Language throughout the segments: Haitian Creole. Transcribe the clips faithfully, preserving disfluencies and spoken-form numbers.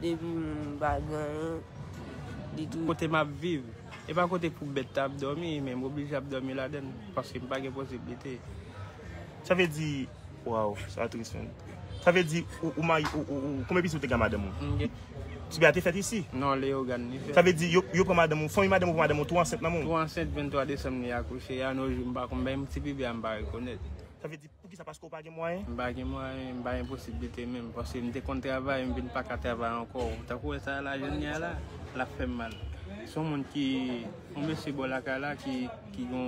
Depi moun pa gen anyen, li tou. Kote m ap viv, e pa kote pou bèt ap dòmi, men m oblije ap dòmi ladan l, paske m pa gen posiblite. Sa vle di, waw, sa tris, menn. Sa vle di, ou, ou, may- ou, ou, ou, konbyen pitit ou te gen madanm ou? M gen. Tibè a te fèt isi? Non, Leyogàn li fèt. Sa vle di, yo, yo pran madanm ou, fanmi madanm ou pran madanm ou tou ansent nan men w? Tou ansent, venntwa desanm li akouche, a nos jours, m pa konn, men ti bebe a m pa rekonèt. Sa vle di, poukisa? Paske w pa gen mwayen? M pa gen mwayen, m pa gen posiblite menm, paske m te konn travay, m vin pa ka travay ankò. Tankou wè sa la, jodi a la, l ap fè m mal. Se yon moun ki, yon mesye bò lakay la ki, ki gon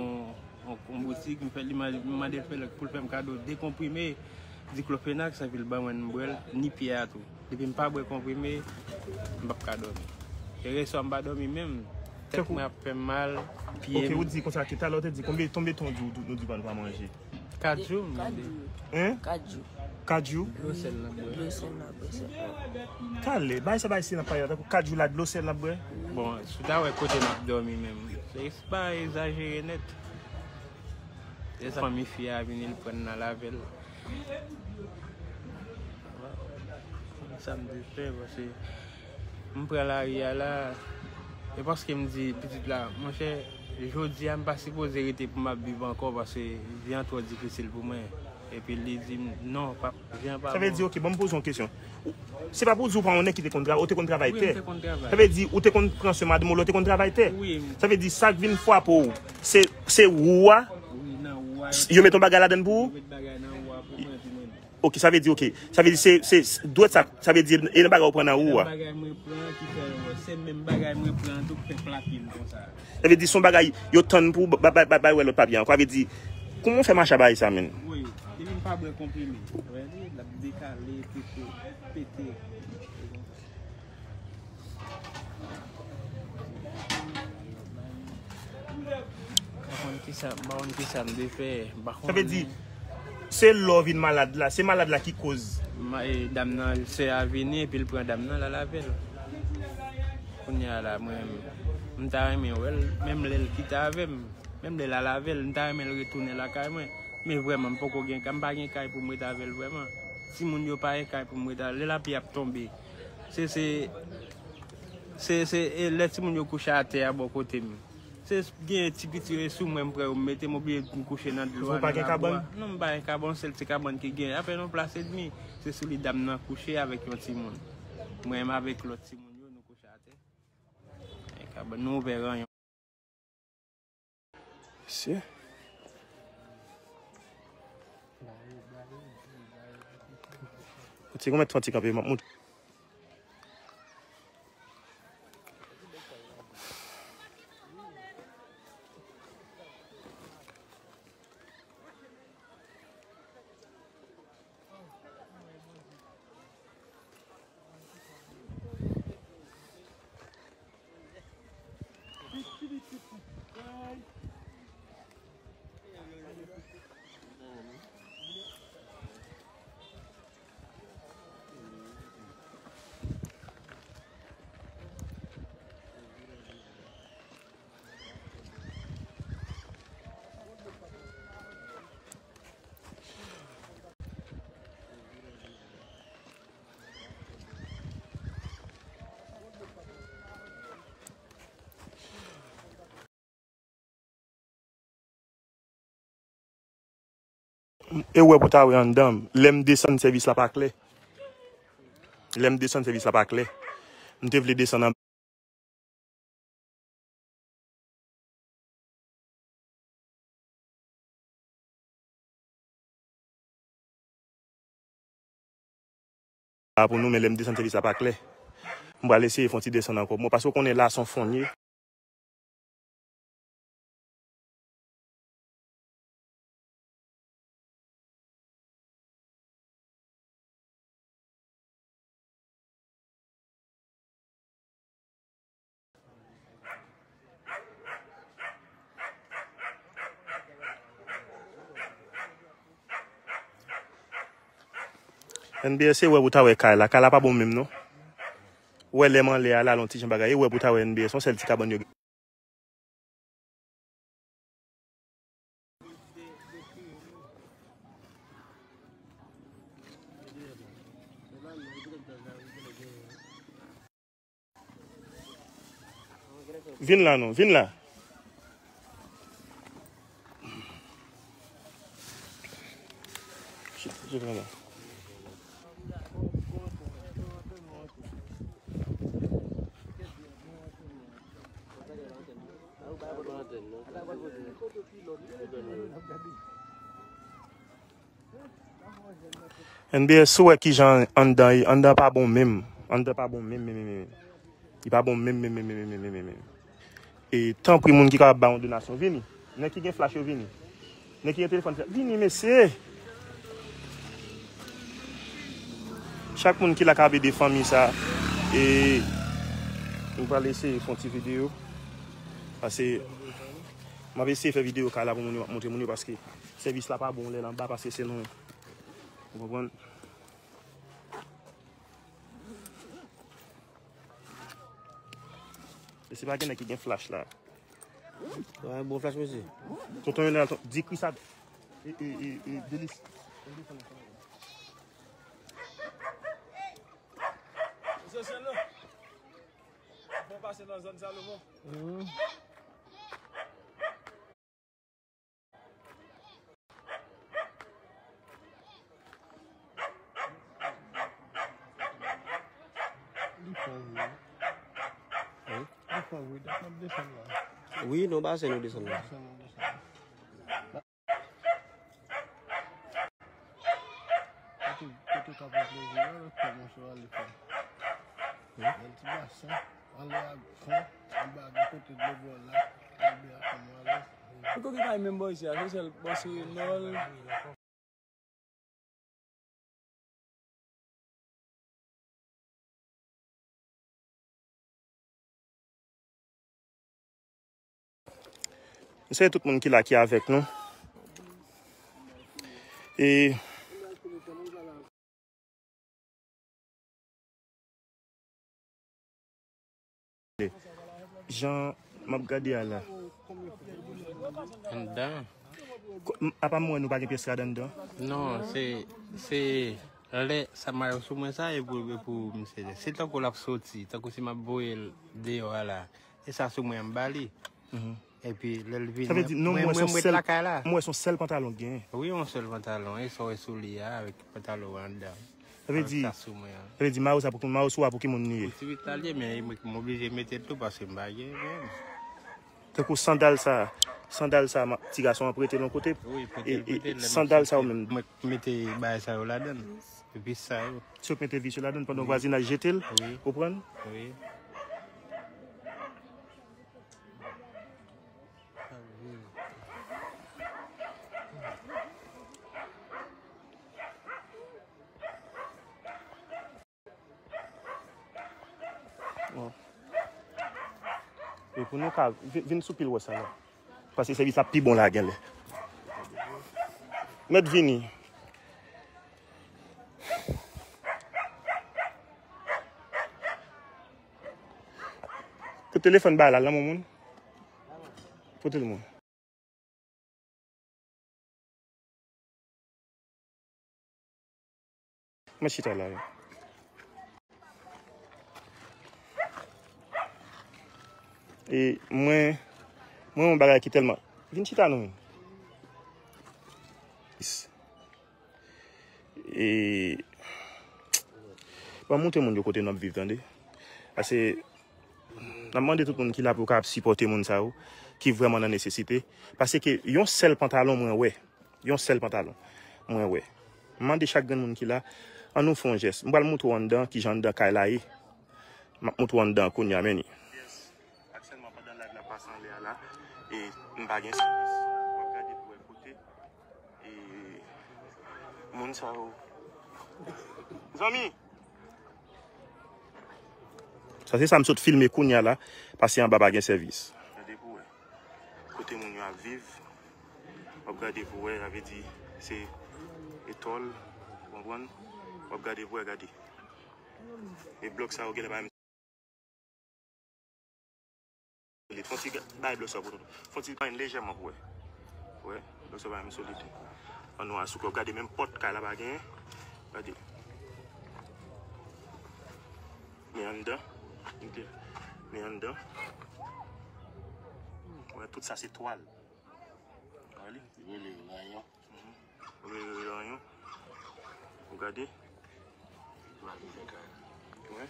yon, yon boutik, m fè li mande, m mande l fè l, pou l fè m kado de konprime diklofenak, sa vin ban mwen m bwè l, ni pye a tou. Depi m pa bwè konprime, m p ap ka dòmi. E resò m pa dòmi menm, tèt mwen ap fè m mal, pye m. Ok, ou di konsa ke talè ou te di konbyen, konbyen tan ou di, nou di pa nou pa manje? Kat jou, m mande. Kat jou. Hein? Kat jou. Kat jou? Dlo sèl n ap bwè. Dlo sèl n ap bwè sèlman. Talè, bay sa bay si n ap pale la, tankou kat jou la, dlo sèl n ap bwè? Bon, si w ta wè kote n ap dòmi menm, se pa egzajere nèt. Se sa, fanmi fi a vini, l pran n al avè l. Sa m te fè, paske m pran lari a la, e paske m di pitit la, monchè, jodi a m pa sipoze rete pou m ap viv ankò, paske vi an twò difisil pou mwen. Epi li di m, non, pap, vi an pa bon. Sa vle di, ok, ban m poze w yon kesyon. Ou- Se pa pou di w pa yon nèg ki te konn travay, ou te konn travay tè. Wi, m te konn travay. Sa vle di, ou te konn pran swen madanm ou, ou te konn travay tè. Wi, m- Sa vle di, sa k vin frape w, se, se wou a, Wi, nan wou a, yo mete yon bagay ladan l pou ou? Yo met bagay nan wou a pou mwen, pou mwen. Ok, sa vle di, ok. Sa vle di, se, se, se dwèt sa, sa vle di, e nan bagay ou pran nan wou a. Nan bagay mwen pran ki fè, se menm bagay mwen pran tou k fè plake m konsa. Sa vle di, se yon bagay, yo tann pou ba- ba- ba- bay wè lòt papye ankò. Sa vle di, kòman w fè mache a bagay sa, menn? Wi, depi m pa bwè konprime. Wè li, l ap dekale, pete, pete. M pa konn kisa, m pa konn kisa m te fè, m pa konnen. Sa vle di, se lè w vin malad la, se malad la ki koz. Ma- e, dam nan, sè a vini, epi l pran dam nan, l al avè l. Kounye a la, mwen, m ta renmen wè l, menm lè l kite avè m, menm lè l al avè l, m ta renmen l retounen lakay mwen. Men vrèman, m poko gen kay, m pa gen kay pou m rete avè l vrèman. Timoun yo pa gen kay pou m rete avè l. Lè lapli ap tonbe, se, se, se, se, e, lè timoun yo kouche atè a bò kote m. Se gen ti piti yo sou mwen, m pran yo, m mete m obliye m kouche nan dlo a, nan labou a. Non, m pa gen kabann, sèl ti kabann ki gen, apèn yon plas edmi. Se sou li dam nan kouche avèk yon timoun. Mwen menm avèk lòt timoun yo, nou kouche atè. E kabann, nou ouvè ranyon. Mesye. Ti gon mèt fè yon ti kanpe, m ap montre. E wè pou ta wè anndan m. Lè m desann sèvis la pa klè. Lè m desann sèvis la pa klè. M te vle desann an a pou nou, men lè m desann sèvis la pa klè. M pral eseye fè yon ti desann ankò. Bon, paske w konnen la se yon fon ye. N B S, e wè pou ta wè kay la. Kay la pa bon menm non. Ou wè lè m anlè a la, l on ti jan bagay. E wè pou ta wè N B S, yon sèl ti kabann yo gen. Vin la non, vin la. Chita, chita la. N B S, si w wè kijan anndan ye, anndan pa bon menm. Anndan pa bon menm, menm, menm, menm. Li pa bon menm, menm, menm, menm, menm, menm, menm. E tanpri, moun ki kapab ba yon donasyon, vini. Nèg ki gen flash yo, vini. Nèg ki gen telefòn, vini, mesye. Chak moun ki la ka ap ede fanmi sa. E m pral eseye fè yon ti videyo. Paske m ap eseye fè videyo kay la pou moun yo, m ap montre moun yo, paske sèvis la pa bon lè l anba, paske se nou. Ou konprann? E se pa gen nèg ki gen flash la. Wè, bon flash, mesye. Tonton Yonel, di Chris a. E, e, e, e, Delis. Mesye Selo, bon pase nan zòn Salomon. Li fò vre. Wi. Li fò vre. Dat n ap desann la. Wi, nou basen nou desann la. Basen nou desann la. Kote, kote w ka pran plezi a, lòt fè mwen sou ale fè. Bèl ti basen. Anlè a gran, anba gen kote dlo bò la, anlè a fè mwen alèz. Piko ki kay menm bò isi a, se sèl bò sou Renòl. M salye tout moun ki la, ki avèk nou. E jan m ap gade a la. Anndan. Ko- m- Apa m wè nou pa gen pyès rad anndan? Non, se, se lè sa mayo sou mwen sa, e pou, e pou misye. Se tankou l ap soti, tankou si m ap voye l deyò a la. E sa sou mwen an m ba li. Mhm. Epi lè l vini, sa vle di, non, mwen, mwen, mwen, mwen ret lakay la. M wè se yon sèl pantalon l genyen. Wi, yon sèl pantalon. E sa w wè sou li a, avèk pantalon an anndan. Sa vle di, sa sou mwen an. Sa vle di, mayo sa pou, mayo sou a pou ki moun li ye? Pou ti pitit la li ye, men m oblije mete l tou paske m pa gen menm. Tankou sandal sa, sandal sa, ma- ti gason an prete l yon kote. Wi, prete l, e, e, prete l, lè m ap sandal sa yo soti, menm. Mwen mete bagay sa yo ladan l. Epi sa yo. Sot mete vis yo ladan l pandan vwazinaj jete l. Wi. Ou konprann? Wi. Bon. E pou nou ka vi- vin sou pil wè sa la. Paske sèvis la pi bon la genlè. Mèt vini. Tout telefòn ba la, lanmou moun. Pote l moun. Mwen chita la, wi. E mwen, mwen yon bagay ki tèlman. Vin chita non. Yes. E, ban m montre moun yo kote n ap viv, tande. Paske, n ap mande tout moun ki la pou kapab sipòte moun sa yo, ki vrèman nan nesesite. Paske yon sèl pantalon mwen wè. Yon sèl pantalon mwen wè. M mande chak grenn moun ki la, ann nou fè yon jès. M pral montre w anndan, kijan anndan kay la ye. M ap montre w anndan kounye a, men ni. Yes. Aktyèlman, pandan live la pase anlè a la, e m pa gen sèvis. W ap gade pou wè kote, e, moun sa yo. Zanmi! Sa se sa m sot filme kounye a la, paske anba pa gen sèvis. Gade pou wè. Kote moun yo ap viv, w ap gade pou wè, sa vle di, se etòl, ou konprann? W ap gade pou wè, gade. E blòk sa yo genlè pa menm solid. Fon ti ga- bay blòk sa pou nou. Fon ti bay lejèman pou wè. Wè, blòk sa pa menm solid. Ann nou asouke, w ap gade menm pòt kay la pa genyen. Gade. Men anndan. Men anndan. Wè, tout sa se twal. Wè li? Rele ranyon. Ou rele ranyon. Ou gade? Wè.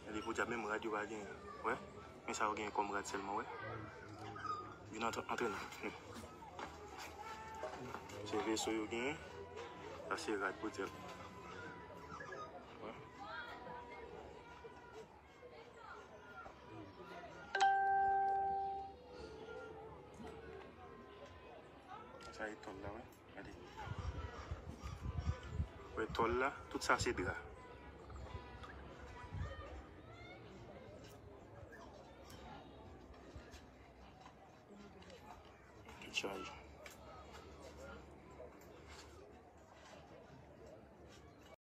Gade podyab, menm rad yo pa genyen. Wè. Men sa yo genyen kòm rad sèlman, wè. Vin antre, antre nan. Se veso yo genyen. Sa se rad podyab. Wè. Sa e tòl la, wè. Gade. Wè tòl la, tout sa se dra. Tout chaj.